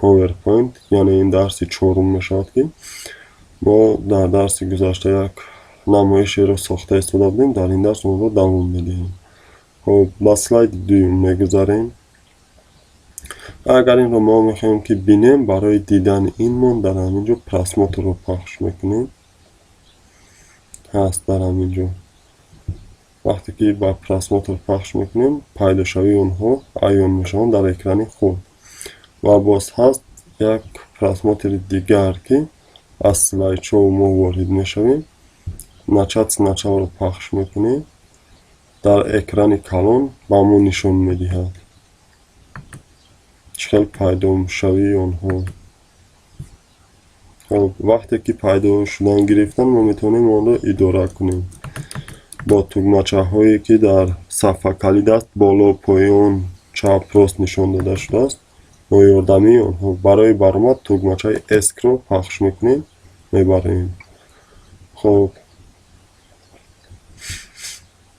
PowerPoint, яъне ин дарси чорум мешавад, ки мо дар дарси гузашта як намоишеро сохта истода будем, дар ин дарс онро давом медиҳем. Хоб, ба слайди дуюм мегузарем. Агар инро мо мехоҳем, ки бинем, барои дидани ин мо дар ҳамин ҷо просмотрро пахш мекунем. Ҳаст дар ҳамин ҷо. Вақте ки ба просмотр пахш мекунем, пайдошавии онҳо аён мешаванд дар экрани худ. Ва боз ҳаст як просмотри дигар, ки аз слайд-шоу мо ворид мешавем, начать сначаларо пахш мекунем, дар экрани калон ба мо нишон медиҳад чӣ хел пайдошавии онҳо. Хоб, вақте ки пайдо шудан гирифтан, мо метавонем онро идора кунем бо тугмачаҳое, ки дар сафҳакалид аст, боло, поён, чап, рост нишон дода шудааст. Бо ёрдамии онҳо барои баромад тугмачаи Esc-ро пахш мекунем, мебарем. Хоб,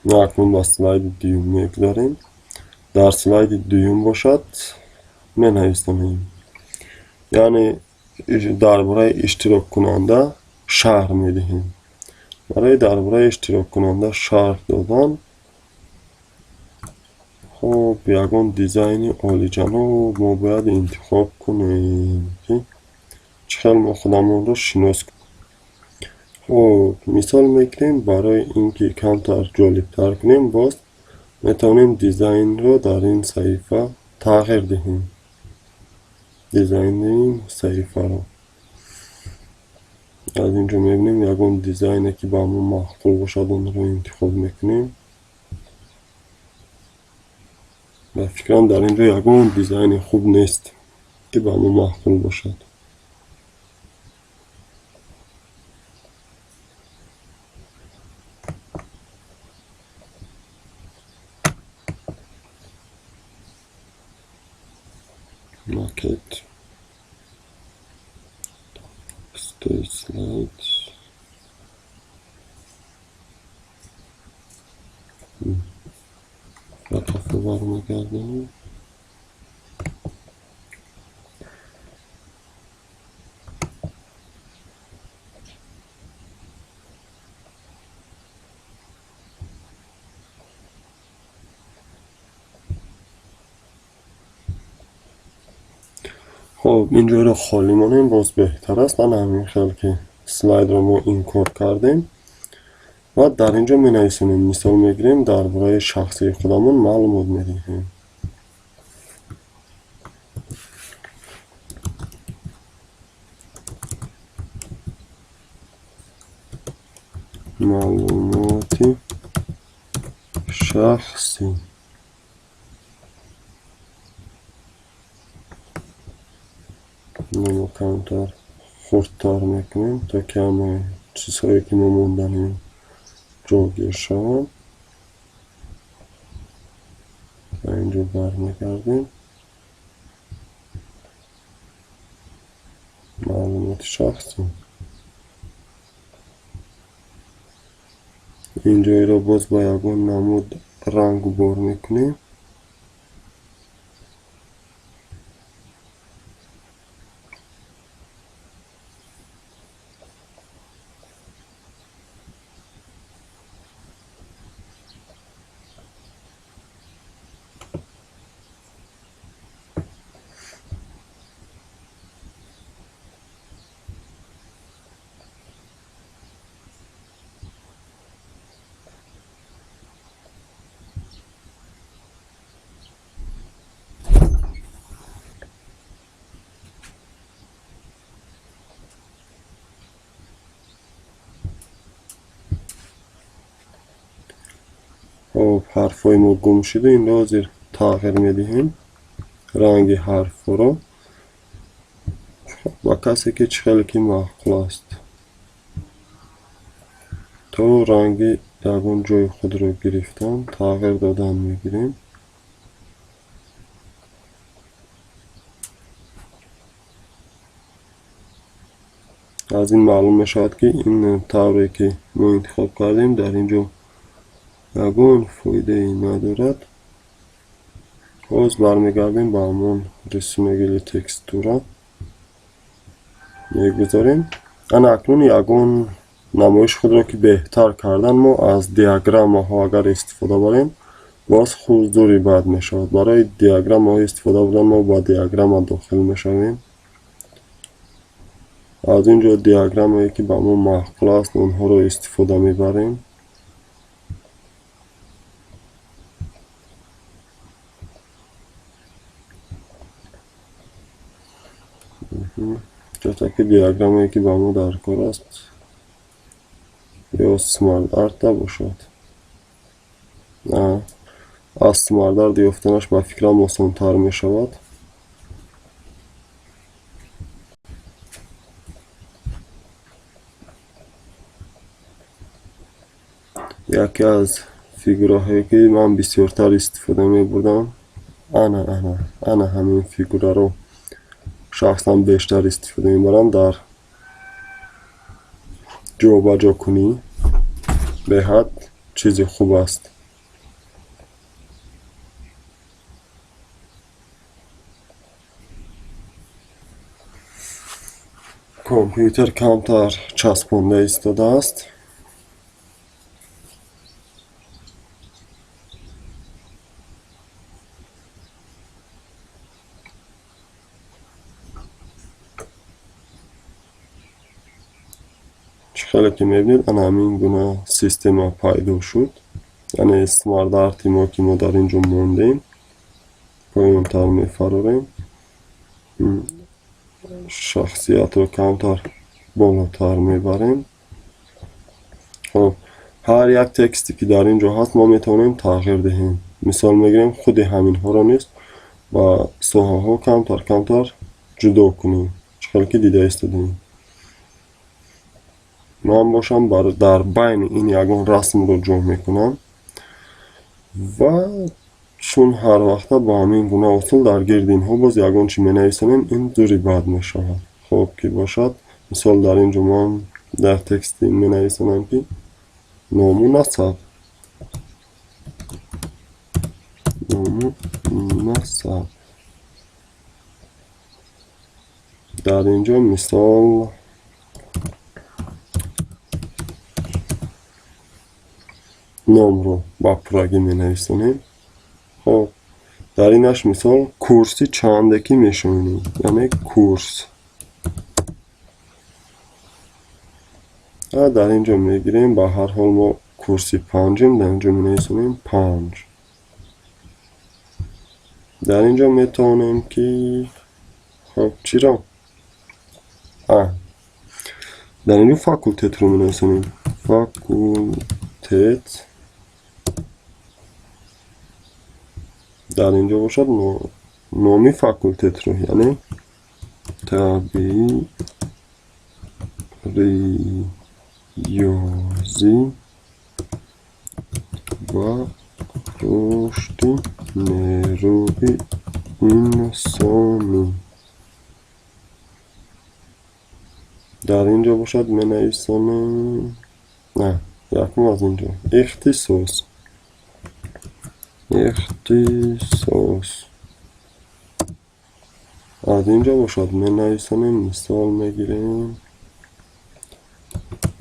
мо акнун ба слайди дуюм мегузарем. Дар слайди дуюм бошад, менависонем, яъне дар бораи иштироккунанда шарҳ медиҳем. Барои дар бораи иштироккунанда шарҳ додан, хоб, ягон дизайни олиҷаноб мо бояд интихоб кунем, ки чӣ хел мо худамонро шинос. Хоб, мисол мегирем, барои ин ки камтар ҷолибтар кунем, боз метавонем дизайнро дар ин саҳифа тағйир диҳем. Дизайни саҳифаро аз ин ҷо мебинем, ягон дизайне, ки ба мо маъқул бошад, онро интихоб мекунем. Ба фикрам, дар ин ҷо ягон дизайни хуб нест, ки ба мо маъқул бошад. Макет, пустой слайд. Ба қафо бармегардонем. Хоб, ин ҷойро холӣ монем, боз беҳтар аст. Ана ҳамин хел ки слайдро мо ин кор кардем ва дар ин ҷо менависонем, мисол мегирем, дар бораи шахсии худамон маълумот медиҳем. Маълумоти шахсӣ. Мо камтар хурдтар мекунем, то ки ҳамаи чизҳое, ки мо монданем, ҷойгир шаванд. Ба ин ҷо бармегардем. Маълумоти шахсӣ. Ин ҷойро боз ба ягон намуд ранг бор мекунем. Хоб, ҳарфҳои мо гум шуду, инро ҳозир тағйир медиҳем ранги ҳарфҳоро ба касе, ки чӣ хеле ки маъқул аст, то ранги ягон ҷои худро гирифтан тағйир додан мегирем. Аз ин маълум мешавад, ки ин тавре ки мо интихоб кардем, дар ин ҷо ягон фоидае надорад. Боз бармегардем ба ҳамон рисунок или текстура мегузорем. Ана акнун ягон намоиши худро ки беҳтар кардан, мо аз диаграммаҳо агар истифода барем, боз ҳузури бад мешавад. Барои диаграммаҳо истифода бурдан мо ба диаграмма дохил мешавем. Аз ин ҷо диаграммае ки ба мо маъқул аст, онҳоро истифода мебарем. Ҷота ки диаграммае ки ба мо дар кор аст, ё SmartArt бошад. Аз SmartArt ёфтанаш ба фикрам осонтар мешавад. Яке аз фигураҳое ки ман бисёртар истифода мебурдам, ана ҳамин фигураро шахсан бештар истифода мебарам дар ҷобаҷокунӣ. Беҳад чизи хуб аст. Компютер камтар часпонда истодааст. Чӣ хеле ки мебинед, ана ҳамин гуна система пайдо шуд. Яъне SmartArt-и мо ки мо дар ин ҷо мондем, поёнтар мефарорем, шахсиятро камтар болотар мебарем. Хоб, ҳар як тексте ки дар ин ҷо ҳаст, мо метавонем тағйир диҳем. Мисол мегирем, худи ҳаминҳоро низ ба соҳаҳо камтар камтар ҷудо кунем, чӣ хеле ки дида истодем. Ман бошам дар байни ин ягон расмро ҷо мекунам ва чун ҳар вақта ба ҳамин гуна усул дар гирди инҳо боз ягон чи менависонем, ин зури бад мешавад. Хоб ки бошад, мисол дар ин ҷо ман дар тексти менависонам ки ному насаб, ному насаб. Дар ин ҷо мисол номро ба пуррагӣ менависонем. Хоб, дар инаш мисол курси чанде ки мешавем, яъне курс. Дар ин ҷо мегирем, ба ҳар ҳол мо курси панҷем, дар ин ҷо менависонем панҷ. Дар ин ҷо метавонем ки хоб чиро? Дар ин ҷо факултетро менависонем. Факултет. Дар ин ҷо бошад номи факултетро, яъне табиӣ, риёзӣ ва рушди нерӯи инсонӣ. Дар ин ҷо бошад менависонем, на, якум аз ин ҷо ихтисос, ихтисос. Аз ин ҷо бошад менависонем, мисол мегирем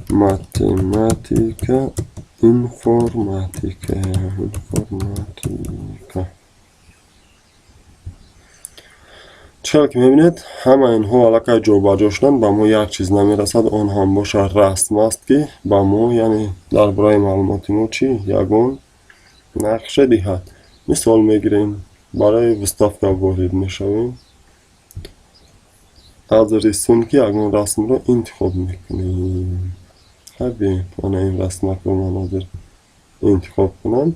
математика, информатика, информатика. Чӣ ки мебинед, ҳама инҳо аллакай ҷобаҷо шуданд, ба мо як чиз намерасад, он ҳам бошад расм аст, ки ба мо, яъне дар бораи маълумоти мо чӣ ягон нақша диҳад. Мисол мегирем, барои выставка ворид мешавем, аз рисунки ягон расмро интихоб мекунем. Ҳабе, ана ин расмакро ман ҳозир интихоб кунам.